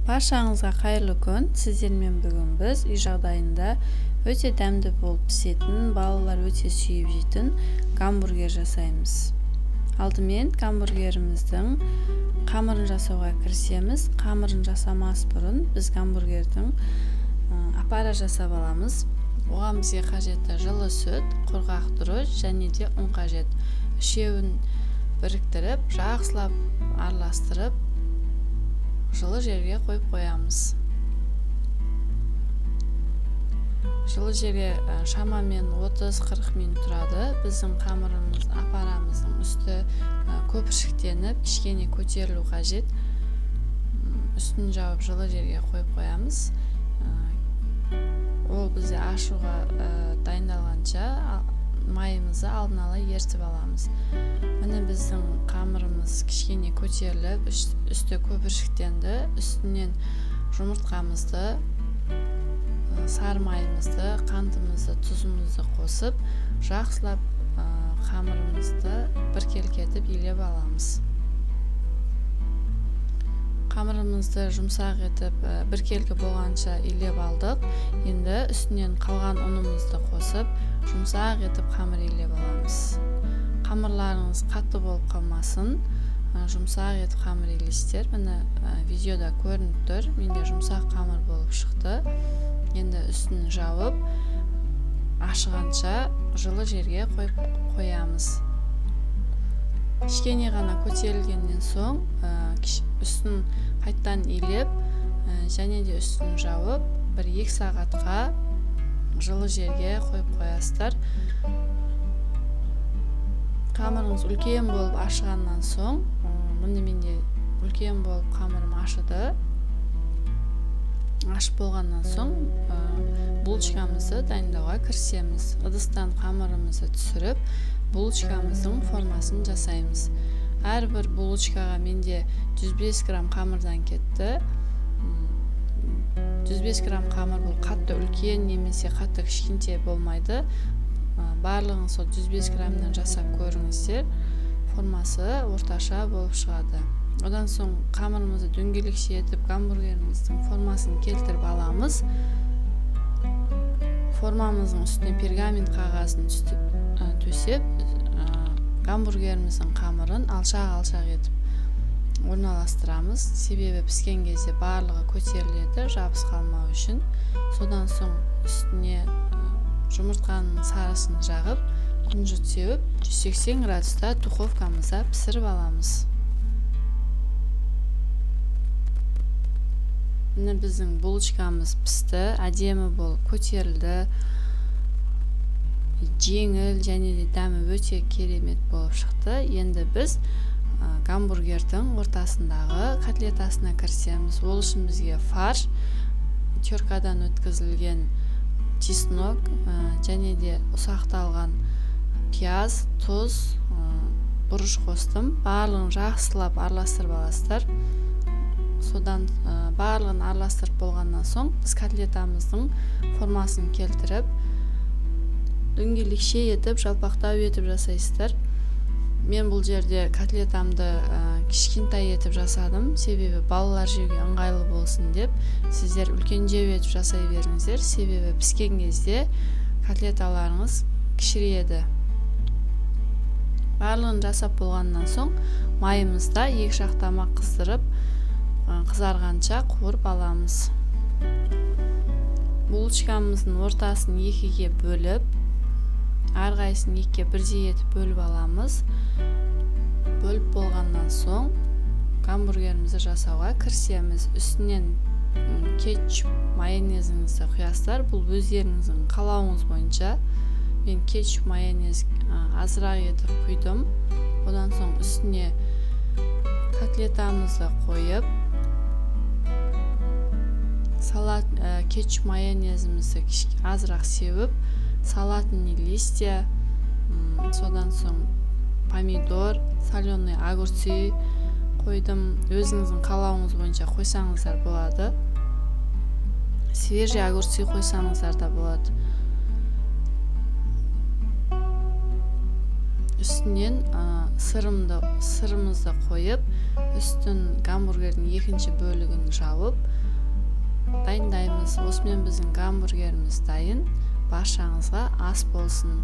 Баршаңызға қайырлы күн. Сіздермен бүгін біз үй жағдайында өте дәмді болып пісетін, балалар өте сүйіп жейтін гамбургер жасаймыз. Алдымен гамбургеріміздің қамырын жасауға кірісеміз. Қамырын жасамас бұрын біз гамбургердің апара жасап аламыз. Оған бізге қажетті жылы сүт, құрғақ дрожж және де ұн қажет. Үшеуін біріктіріп, жақсылап араластырып, жылы жерге қойып қоямыз. Жылы жерге шамамен 30-40 минут тұрады. Біздің қамырымыз, апарамыздың үсті көпіршіктеніп, кішкене көтерілу қажет. Үстін жауып жылы жерге қойып қоямыз. Ол бізде ашуға дайындалғанша майымызды алдын ала ерітіп аламыз. Міне біздің қамырымыз кішкене көтеріліп, үсті көпіршіктенді. Үстінен жұмыртқамызды, сары майымызды, қантымызды, тұзымызды қосып, жақсылап қамырымызды біркелкі етіп илеп аламыз. Қамырымызды жұмсақ етіп, біркелкі болғанша илеп алдық. Енді үстінен қалған ұнымызды қосып, жұмсақ етіп қамыр илеп аламыз. Қамырларыңыз қатты болып қалмасын, жұмсақ етіп қамыр илейсіздер. Міне видеода көрініп тұр, менде жұмсақ қамыр болып шықты. Енді үстін жауып, ашығанша жылы жерге қойып қоямыз. Кішкене ғана көтерілгеннен соң үстін қайттан илеп, және де үстін жауып, 1-2 сағатқа жылы жерге қойып қоясыздар. Қамырыңыз үлкен болып ашығаннан соң, міне менде үлкен болып қамырым ашыды. Ашып болғаннан соң булочкамызды дайындауға кірісеміз. Ыдыстан қамырымызды түсіріп, булочкамыздың формасын жасаймыз. Әрбір булочкаға менде 105 грамм қамырдан кетті. 105 грамм қамыр бұл қатты үлкен немесе қатты кішкентай болмайды. Барлығын сол 105 граммнан жасап көріңіздер. Формасы орташа болып шығады. Одан соң қамырымызды дөңгелекше етіп, гамбургеріміздің формасын келтіріп аламыз. Формамыздың үстіне пергамент қағазын төсеп, гамбургеріміздің қамырын алшақ-алшақ етіп орналастырамыз. Себебі піскен кезде барлығы көтеріледі, жабыс қалмау үшін. Содан соң үстіне жұмыртқаның сарысын жағып, күнжіт сеуіп, 180 градуста духовкамызда пісіріп аламыз. Міне біздің булочкамыз пісті, әдемі болып көтерілді. Жеңіл және де дәмі өте керемет болып шықты. Енді біз гамбургердің ортасындағы котлетасына кірісеміз. Ол үшін бізге фарш, теркадан өткізілген чеснок және де ұсақталған пияз, тұз, бұрыш қостым. Барлығын жақсылап араластырып аласыздар. Содан барлығын араластырып болғаннан соң біз котлетамыздың формасын келтіріп, дөңгелекше етіп, жалпақтау етіп жасайсыздар. Мен бұл жерде котлетамды кішкентай етіп жасадым, себебі балалар жеуге ыңғайлы болсын деп. Сіздер үлкендеу етіп жасай беріңіздер, себебі піскен кезде котлеталарыңыз кішірейеді. Барлығын жасап болғаннан соң майымызда екі жақтама қыздырып, қызарғанша қуырып аламыз. Булочкамыздың ортасын екіге бөліп, әрқайсысын екіге бірдей етіп бөліп аламыз. Бөліп болғаннан соң гамбургерімізді жасауға кірісеміз. Үстінен кетчуп, майонезіңізді құясыздар. Бұл өздеріңіздің қалауыңыз бойынша. Мен кетчуп, майонез азырақ етіп құйдым. Одан соң үстіне котлетамызды қойып, салат, кетчуп, майонезімізді азырақ сеуіп, салатный листья, содан соң помидор, соленый огурцы қойдым. Өзіңіздің қалауыңыз бойынша қойсаңыздар болады. Свежий огурцы қойсаңыздар да болады. Үстінен сырымызды қойып, үстін гамбургердің екінші бөлігін жауып, Дайындаймыз. Осымен біздің гамбургеріміз дайын. Баршаңызға ас болсын!